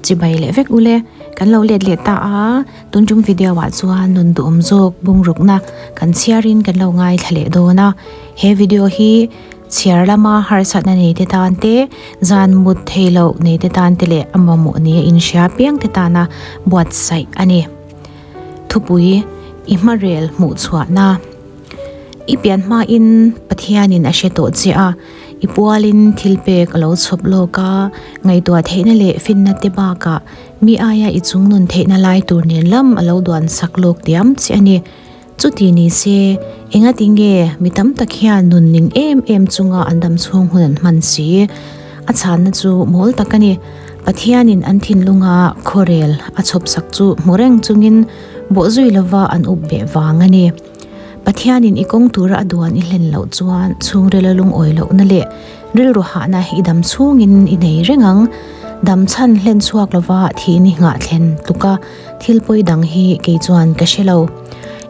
Chibai leh vek ule, kan lo let leh ta a, tun tum video ah chuan nun duhawm zawk bungrukna kan chhiarin kan lo ngaithla leh dawn a, he video hi chhiar lama harsatna nei te tan te, zan mut thei loh nei te tan te leh a mamawh nia inhria piang te tana buatsaih a ni. Thupui i hmarel hmuhchhuahna. I pian hmain Pathianin a hre tawh che a, i pualin thil pek a lo chhawp lawk a, ngaihtuah theihna leh finna te bakah mi aia i chungnun theihna lai tur nen lam a lo duan sak lawk diam che a ni. Chuti ni se, engati nge mi tam tak hian nun ning em em chunga an dam chhung hun an hman si? A chhanna chu mawl tak a ni. Pathianin an thinlunga khawrel a chhawp sak chu hmu reng chungin bawhzui lova an up beh vang a ni. Pathianin i kawng tura a duan i hlen loh chuan chhungrila lungawi lohna leh rilru hahna i dam chhungin i nei reng ang. Dam chhan hlen chhuak lova thihni nghah thlen tluka thil pawi dang hi kei chuan ka hre lo.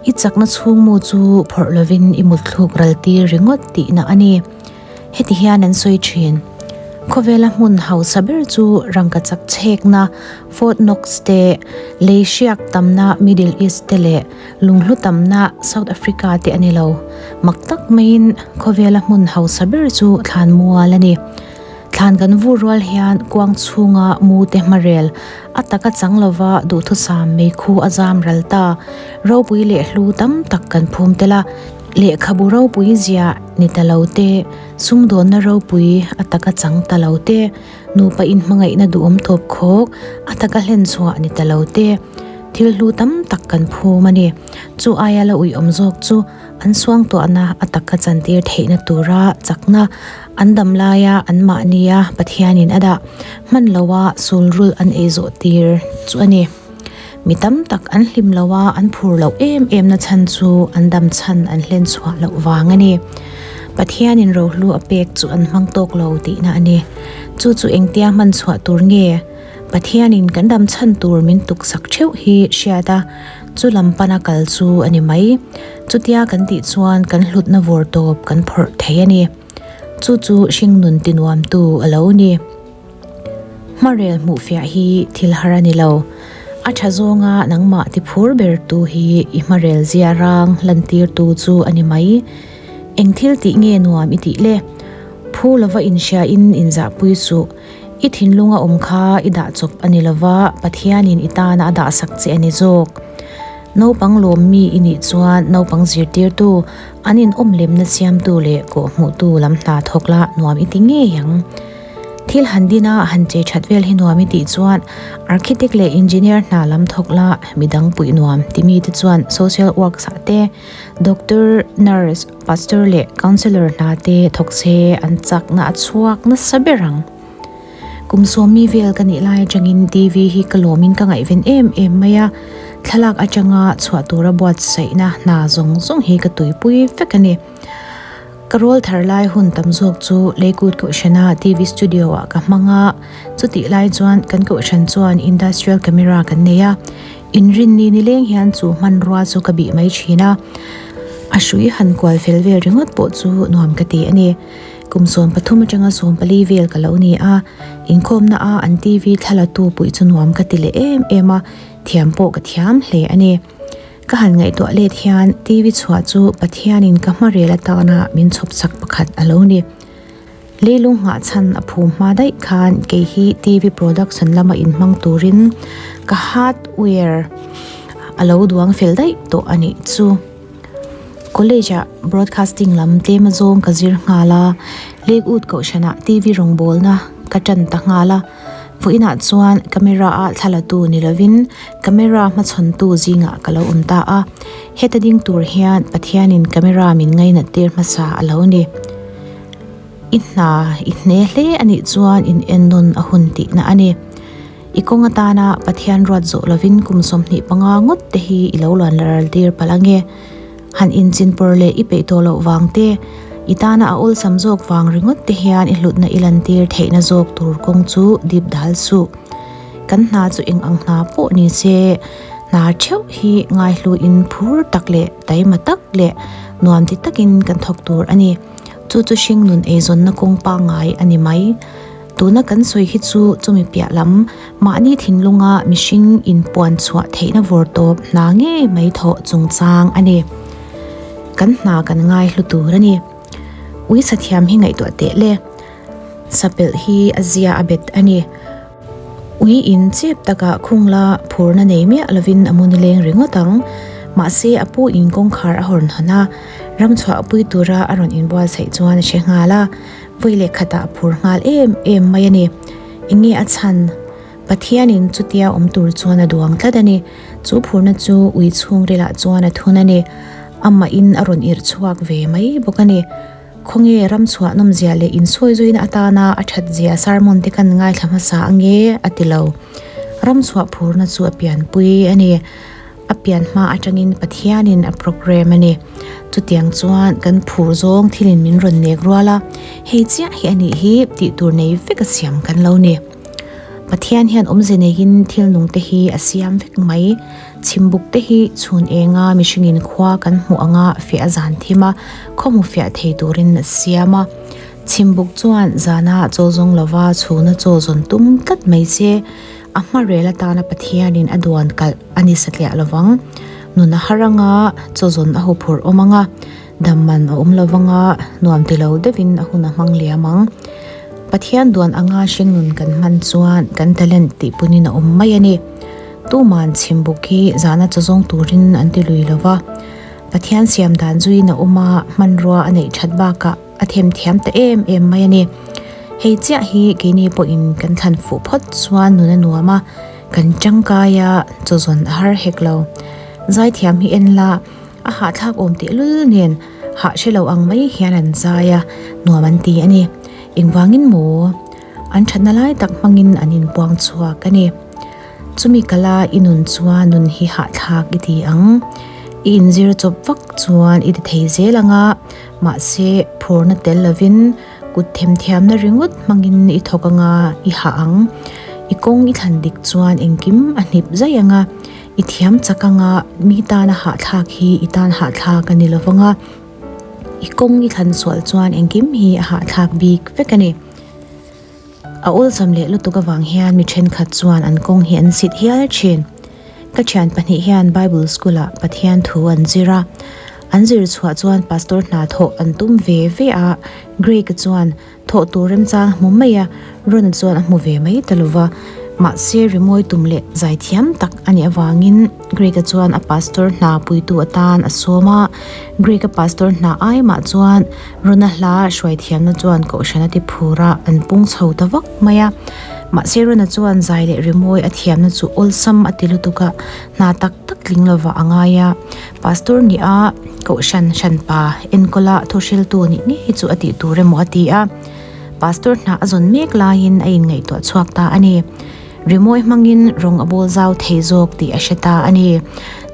I chakna chhungmu chu phawrh lovin i mutthluk ral tir ringawt tihna a ni. Heti hian an sawi thin. Khawvela hmun hausa ber chu rangkachak chhekna Fort Knox te, lei hriak tamna Middle East te leh lunghlu tamna South Africa te a ni lo. Mak tak maiin khawvela hmun hausa ber chu thlanmual a ni. Thlan kan vur rual hian kuang chhunga mu te hmarel a taka chang lova duhthusam meikhu a zam ral ta. Ropui leh hlu tam tak kan phum tel a. Lehkhabu ropui ziah ni ta lo te, sumdawnna ropui a taka chang ta lo te, nupa inhmangaihna duhawm tawp khawk a taka hlen chhuah ni ta lo te, thil hlu tam tak kan phum a ni. Chu aia la uiawm zawk chu an suangtuahna a taka chantir theihna tura chakna an dam laia anmahnia Pathianin a dah hman loha sulrul an ei zawh tir chu a ni. Mi tam tak an hlim lo a, an phur loh em em na chhan chu an dam chhan an hlen chhuah loh vang a ni. Pathianin rohlu a pek chu an hmang tawk lo tihna a ni. Chu chu engtia hman chhuah tur nge? Pathianin kan dam chhan tur min tuksak theuh hi hriat a, chu lam pana kal chu a ni mai. Chutia kan tih chuan kan hlutna vawr tawp kan phawrh thei a ni. Chu chu hringnun tinuamtu a lo ni. Hmarel hmuhfiah hi thil har a ni lo. A tha zawnga nangmah ti phur ber tu hi i hmarel zia rang lantir tu chu a ni mai. Eng thil tih nge nuam i tih le? Phu lova inhria in inzahpui suh. I thinlunga awm kha i dah chawp a ni lova, Pathianin i tana a dahsak che a ni zawk. Naupang lawm mi i nih chuan naupang zirtirtu, an inawm lemna siamtu leh kawhhmuhtu lam hna thawk la nuam i ti ngei ang. Thil han din a, han chei that vel hi nuam i tih chuan Architect leh Engineer hna lam thawk la midang puih nuam ti mi te chuan Social Works ah te Doctor, Nurse, Pastor leh Counsellor hna te thawk se an chakna a chhuak nasa ber ang. Kum sawmi vel ka nih lai atangin TV hi ka lawmin ka ngaihven em em mai a, thlalak atanga chhuah tura buatsaihna hna zawng zawng hi ka tuipui vek a ni. Ka rawl thar lai hun tam zawk chu Lakewood Kohhrana TV studio ah ka hmang a, chutih lai chuan kan kohhran chuan industrial camera kan nei a, inrinni nileng hian chu hmanrua chu ka bih mai thin a, a hrui han kual fel vel ringawt pawh chu nuam ka ti a ni. Kum 13 atanga 14 vel ka lo ni a, inkhawmna a an TV thlalatu puih chu nuam ka ti leh em em a, thiam pawh ka thiam hle a ni. Ka han ngaihtuah let hian TV chhuah chu Pathianin ka hmarel atana min chhawp chak pakhat a lo ni. Leilung nghah chhan a phum hma daih khan kei hi TV production lama inhmang turin ka hardware a lo duang fel daih tawh a nih chu. College ah broadcasting lam tlem azawng ka zir nghal a, Lakewood Kohhranah TV rawngbawlna ka tan ta nghal a. Vawiinah chuan camera a thlalatu ni lovin camera hmachhawntu zingah ka lo awm ta a, heta ding tur hian Pathianin camera min ngainat tir hmasa a lo ni. I hna i hne hle a nih chuan in ennawn a hun tihna a ni. I kawng atana Pathian ruat zawh lovin kum 25 ngawt te hi i lo luan la ral tir palh ange. Han inchinpawr leh i peih tawh loh vang te, i tana a awlsam zawk vang ringawt te hian i hlutna i lantir theihna zawk tur kawng chu dip dal suh. Kan hna chu eng ang hna pawh ni se, hna theuh hi ngaihluin phur tak leh taima tak leh nuam ti takin kan thawk tur a ni. Chu chu hringnun eizawnna kawng pangngai a ni mai. Tuna kan sawi hi chu chumi piah lam mahni thinlunga mihring inpuan chhuah theihna vawr tawp hna ngei mai thawh chungchang a ni. Kan hna kan ngai hlu tur a ni. Ui sathiam hi ngaihtuah teh le. Sapelh hi a zia a bet a ni. Ui in chep takah khung la phurna nei miah lovin a mu nileng ringawt ang. Mahse a pu in kawngkhar a hawn hawn a, ram chhuah pui tura a rawn inbuatsaih chuan a hre nghal a, vawi leh khatah a phur nghal em em mai a ni. Enge a chhan? Pathianin chutia awm tur chuan a duang tlat a ni. Chu phurna chu ui chhungrilah chuan a thun a ni. Amahin a rawn irh chhuak ve mai bawk a ni. Khawnge ram chhuah nawmzia leh insawi zuina atana a thatzia sermon te kan ngaithla hmasa ange a ti lo. Ram chhuah phurna chu a pianpui a ni. A pian hma atangin Pathianin a programme a ni. Chutiang chuan kan phur zawng thilin min rawn nek rual a, hei chiah hi a nih hi tih tur nei vek a siam kan lo ni. Pathian hian awmze neiin thil nung te hi a siam vek mai. Chhimbuk te hi chhun enga mihringin khua kan hmuh anga fiah a zan thim a, khaw hmu fiah thei turin a siam a. Chhimbuk chuan zana chaw zawng lova chhuna chaw zawn tum tlat mai che, a hma rel atana Pathianin a duan kalh a ni satliah lovang. Nun a har anga chaw zawn a huphurh awm anga, dam man a awm lovanga nuam ti lo deuhin a hun a hmang liam ang. Pathian duan anga hringnun kan hman chuan kan talent tih punin a awm mai a ni. Tuman chhimbuk hi zahna chaw zawng turin an ti lui lo va, Pathian siam dan zuiin a awm a, hmanrua a neih that bakah a themthiam ta em em mai a ni. Hei chiah hi keini pawhin kan thlan fuh phawt chuan nun a nuam a, kan tangkai a, chaw zawn a har hek lo. Zaithiam hi en la, a hahthlak awm tehlul nen hah hre lo ang mai hian an zai a, nuam an ti a ni. Engvangin maw? An thatna lai tak hmangin an inpuang chhuak a ni. Chumi kala i nun chuan nun hi hahthlak i ti ang. I inzir chawp vak chuan i ti thei zel ang a, mahse phurna tel lovin kut themthiamna ringawt hmangin i thawk ang a, i hah ang. I kawng i thlan dik chuan engkim a hnip zaih ang a, i thiam chak ang a, mi tana hahthlak hi i tan hahthlak a ni lo vang a, i kawng i thlan sual chuan engkim hi a hahthlak bik vek a ni. A awlsam leh lutuk avang hian mi thenkhat chuan an kawng hi an sit hial thin. Ka thian pahnih hian Bible School ah Pathian thu an zir a. An zir chhuah chuan Pastor hna thawh an tum ve ve a, Greg-a chuan thawh tur remchang a hmu mai a, Ron-a chuan a hmu ve mai ta lova. Mahse rimawi tum leh zaithiam tak a nih avangin Greg-a chuan a pastor hna puitu atan a sawm a, Greg-a pastor hna ai mah chuan Rona hla hruaithiamna chuan kohhran a ti phur a, an pung chho ta vak mai a. Mahse Rona chuan zai leh rimawi a thiamna chu awlsam a ti lutuk a, hna tak tak tling lova a ngai a. Pastor nih a, kohhran hranpa enkawla thuhriltu nih ngei chu a tih tur emaw a ti a. Pastor hna a zawn mek laiin a inngaihtuah chhuak ta a ni. Rimawi hmangin rawng a bawl zau thei zawk tih a hre ta a ni.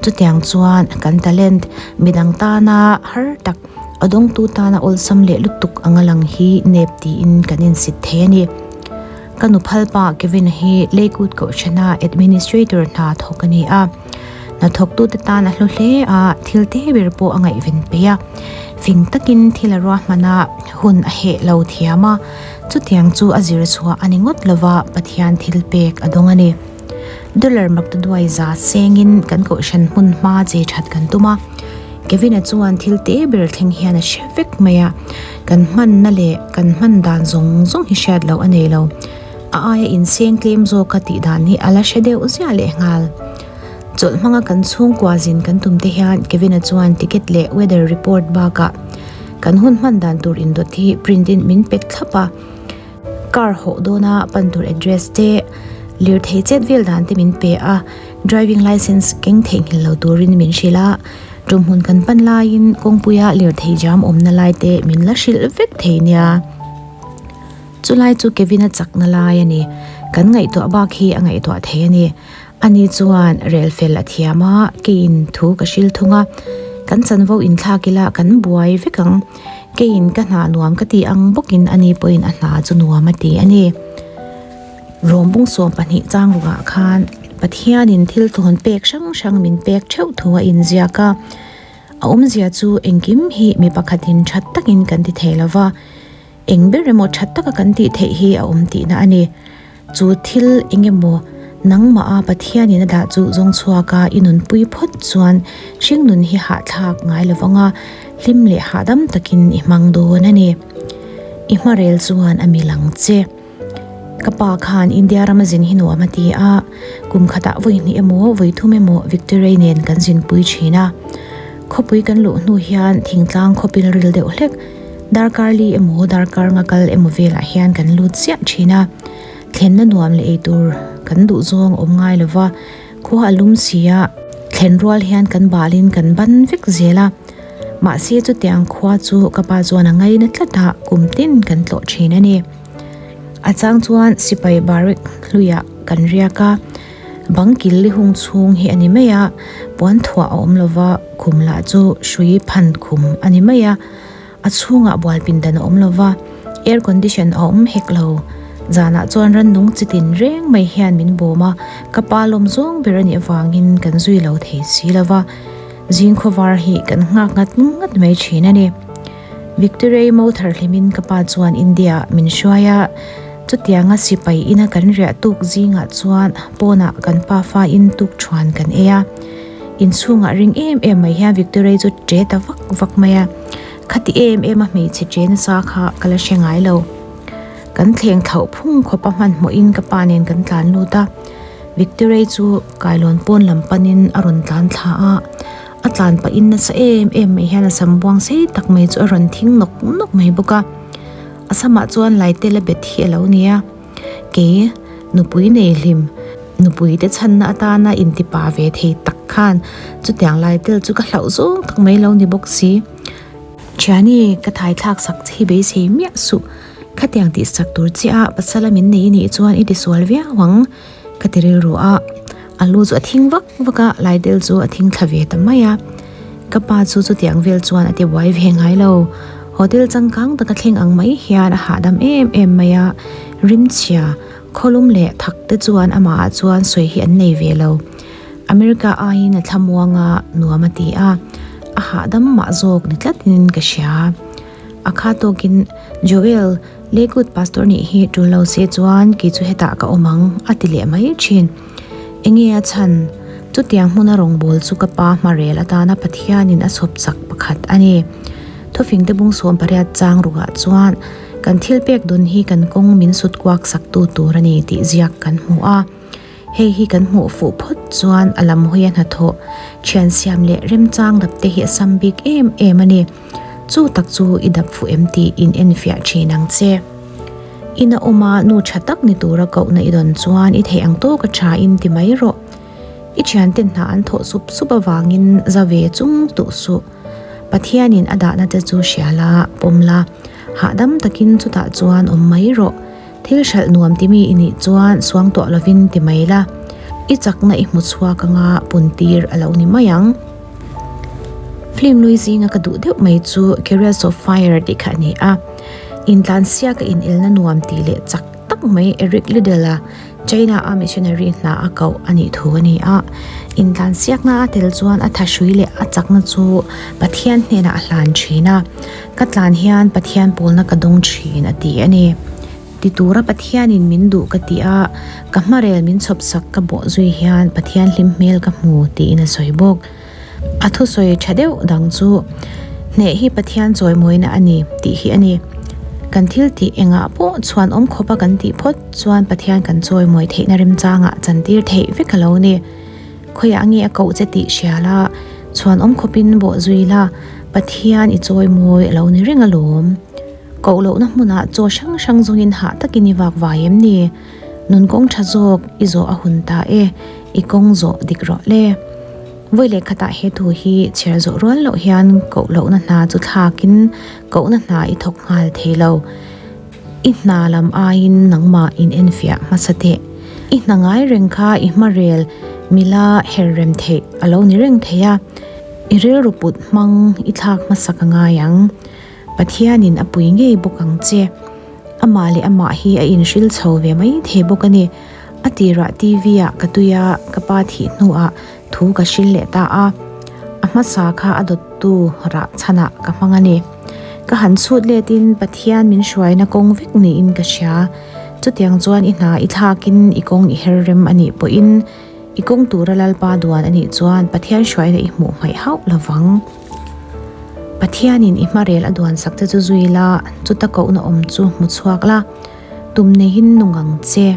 Chutiang chuan kan talent midang tana har tak a dawngtu tana awlsam leh lutuk anga lang hi nep tiin kan insit thei a ni. Ka nu phalpa Kevin-a hi Lakewood Kohhrana Administrator hna thawk a ni a. Hnathawktute tan a hlu hle a, thil te ber pawh a ngaihven peih a. Fing takin thil a ruahman a, hun a heh lo thiam a, chutiang chu a zir chhuah a ni ngawt lova Pathian thil pek a dawng a ni. Dollar maktaduai za sengin kan kohhran hmun hma che that kan tum a, Kevin-a chuan thil te ber thleng hian a hre vek mai a, kan hmanna leh kan hman dan zawng zawng hi hriat loh a nei lo. A aia inseng tlem zawka tih dan hi a la hre deuh ziah leh nghal. Chawlh hmanga kan chhungkua zin kan tum te hian Kevin-a chuan ticket leh weather report bakah kan hun hman dan tur indawt hi print in min pek thlap a. Car hawh dawna pan tur address te, lirthei chet vel dan te min pe a, driving licence keng theihnghilh lo turin min hrilh a. Tumhmun kan pan laiin kawngpuia lirthei jam awmna lai te min la hrilh vek thei nia. Chulai chu Kevin-a chakna lai a ni. Kan ngaihtuah bak hi a ngaihtuah thei a ni. Ani chuan rel fel a thiam a, keiin thu ka hril thung a. Kan chanvo inthlak ila kan buai vek ang. Keiin ka hna nuam ka ti ang bawkin ani pawhin a hna chu nuam a ti a ni. Rawmbung 12 changrukah khan Pathianin thil thawn pek hrang hrang min pek theuh thu a inziak a. A awmzia chu engkim hi mi pakhatin tha takin kan ti thei lo va. Eng ber emaw tha taka kan tih theih hi a awm tihna a ni. Chu thil eng emaw nangmah a Pathianin a dah chu zawng chhuak a i nunpui phawt chuan hringnun hi hahthlak ngai lo vang a, hlim leh hahdam takin i hmang dawn a ni. I hmarel chuan a mil ang che. Ka pa khan India rama zin hi nuam a ti a, kum khatah vawi hnih emaw vawi thum emaw Victoria nen kan zinpui thin a. Khawpui kan luh hnu hian thingtlang khawpil ril deuh hlek darkar li emaw darkar nga kal emaw velah hian kan lut chiah thin a. Thlenna nuam leh eitur kan duh zawng awm ngai lova, khua a lum si a, thlen rual hian kan balin kan ban vek zel a. Mahse chutiang khua chu ka pa chuan a ngaina tlat a, kum tin kan tlawh thin a ni. A chang chuan sipai barrack hluiah kan riak a, bang kil li hung chhung hi a ni mai a, puan thuah a awm lova, khum lah chu hrui phan khum a ni mai a, a chhungah bual pindan a awm lova, air condition a awm hek lo. Zanah chuan rannung chi tin reng mai hian min bawm a, ka pa lawm zawng ber a nih avangin kan zui lo thei si lova, zing khawvar hi kan nghak ngat ngat mai thin a ni. Victoria mo thar hlimin ka pa chuan India ah min hruai a, chutianga sipai ina kan riah tuk zingah chuan pawnah kan pafa in tuk thuan kan ei a. Inchhungah ring em em mai hian Victoria chu che ta vak vak mai a, khati em em a hmeichhe che nasa kha ka la hre ngai lo. Kan thleng thlauh phung khawp a hmanhmawhin ka pa nen kan tlan lut a, Victoria chu kailawn pawn lam panin a rawn tlan thla a. A tlan pahin nasa em em mai hian a sam buang sei tak mai chu a rawn thing nawk nawk mai bawk a. A samah chuan Laitel a bet hi a lo ni a. Kei nupui nei hlim, nupui te chhanna atana intipa ve thei tak khan chutiang Laitel chu ka hlauh zawng tak mai lo ni bawk si. Thiani, ka thaithlak sak che hi beisei miah suh. Khatiang tih sak tur chiah a pasala min nei nih chuan i tisual viau ang. Ka ti rilru a, a lu chu a thing vak vak a, Laidel chu a thing thla ve ta mai a. Ka pa chu chutiang vel chuan a ti buai ve ngai lo. Hotel changkang taka thleng ang mai hian a hahdam em em mai a, rimchhia, khawlum leh thak te chuan amahah chuan sawi hi an nei ve lo. America aiin a thlamuang a, nuam a ti a, a hahdam mah zawk ni tlatin ka hria. A kha tawkin Joel, Lakewood pastor nih hi tul lo se chuan kei chu hetah ka awm ang, a ti leh mai thin. Enge a chhan? Chutiang hmuna rawngbâwl chu ka pa hmarel atana Pathianin a chhawp chak pakhat a ni. Thufingte bung 18 chang rukah chuan kan thil pek dawn hi kan kawng min sut kuak saktu tur a ni tih ziak kan hmu a. Hei hi kan hmuh fuh phawt chuan a lam hawi a hnathawh, thian siam leh remchang dap te hi a sam bik em em a ni. Chu tak chu i dap fuh em tih in enfiah thin ang che. Ina awma nu tha tak ni tura kohna i dawn chuan i theih ang tawk a tha in ti mai rawh. I thianten hna an thawh sup sup avangin za ve chung tuh suh. Pathianin a dahna te chu hria la, pawm la, hahdam takin chutah chuan awm mai rawh. Thil hralh nuam timi i nih chuan suang tuah lovin ti mai la, i chakna i hmu chhuak anga puntir a lo ni mai ang. Film lui zinga ka duh deuh mai chu Chariots of Fire tih kha a ni a. Intlansiaka inelna nuam tih leh chak tak mai Eric Liddell-a China-a missionary hna a koh a nih thu a ni a. Intlansiakna a tel chuan a thahrui leh a chakna chu Pathian hnenah a hlan thin a. Ka tlan hian Pathian pawlna ka dawng thin a ti a ni. Ti tura Pathianin min duh ka ti a, ka hmarel min chhawp sak ka bawh zui hian Pathian hlim hmel ka hmu tiin a sawi bawk. A thusawi tha deuh dang chu hneh hi Pathian chawimawina a ni tih hi a ni. Kan thil tih engah pawh chhuan awm khawpa kan tih phawt chuan Pathian kan chawimawi theihna remchangah chantir theih vek a lo ni. Khawiah nge a koh che tih hria la, chhuan awm khawpin bawh zui la, Pathian i chawi mawi a lo ni reng alawm. Koh lohna hmunah chaw hrang hrang zawngin hah takin i vak vai em ni? Nun kawng tha zawk i zawh a hun ta e, i kawng zawh dik rawh le. Vawi leh khatah he thu hi chhiar zawh rual loh hian koh lohna hna chu thlakin kohna hna i thawk nghal thei lo. I hna lam aiin nangmah in enfiah hmasa teh. I hna ngai reng kha i hmarel mila her rem theih a lo ni reng thei a. I rilru put hmang i thlak hmasak a ngai ang. Pathianin a pui ngei bawk ang che. Amah leh amah hi a inhril chho ve mai thei bawk a ni. A tirah TV ah ka tui a, ka pa thih hnuah thu ka hril leh ta a. A hmasa kha a dawttu rah chhanah ka hmang a ni. Ka han chhut letin Pathian min hruaina kawng vek niin ka hria. Chutiang chuan i hna i thlakin i kawng i her rem a nih pawhin i kawng tura Lalpa duan a nih chuan Pathian hruaina i hmuh hmaih hauh lovang. Pathianin i hmarel a duan sak che chu zui la, chuta kohna awm chu hmu chhuak la, tum neihin nung ang che.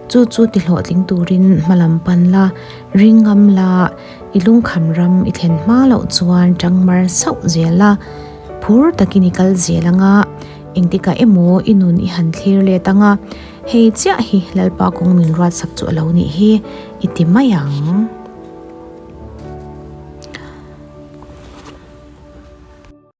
Chu chu ti hlawhtling turin hma lam pan la, ring ngam la, i lungkham ram i thlen hma loh chuan tang mar sauh zel la, phur takin i kal zel anga, engtikah emaw i nun i han thlir let anga, hei chiah hi Lalpa kawng min ruatsak chu a lo nih hi i ti mai ang.